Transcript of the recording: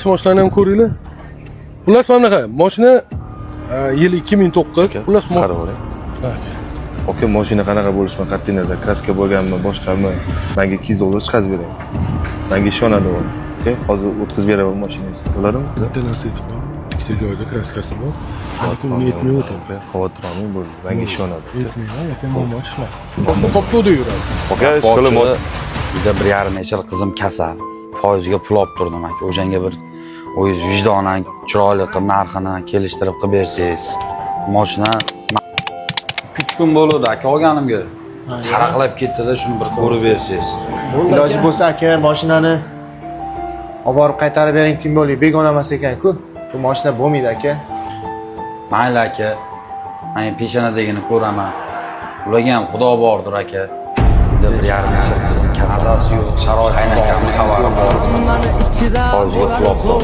Shu mashinani ham ko'ringlar. Xullas, mana bunaqa mashina, yili 2009. Xullas, Qarab oling. Aka, mashina qanaqa bo'lishidan qat'iy nazar, краска bo'lganmi, boshqami, menga 200 dollar chiqazib bering. Menga ishonadi u. Aka, hozir o'tkazib beraman mashinangizni. Bo'ladimi? Bitta narsa aytib qo'y. Ikkita joyda краска si bor. Lekin uni yetmay o'tadi. Aka, xavotir olmang, bo'ldi. Menga ishonadi. Yetmayman, aka, muammo chiqmasin. Boshqa toplovda yuradi. Aka, ishqilib Uyda 1,5 yashar qizim kasal. Foizga pul olib turdim, aka. O'shanga bir o'zingiz vijdonan chiroyli qilib narxini kelishtirib qilib bersangiz. Moshina 3 kun bo'ldi, aka, olganimga. Taraqlab ketdi-da, shuni bir ko'rib bersangiz. Iloji bo'lsa, aka, mashinani olib borib qaytarib bering, тем более begona emas ekan-ku. Bu mashina bo'lmaydi, aka. Mayli, aka. Men peshonadagini ko'raman. Ularga ham Xudo bordir, aka. Uyda 1,5 yashar qizim kasal. Yo'q, sharoit, qaynakamni xabari bor. Foizga pul olib turdim.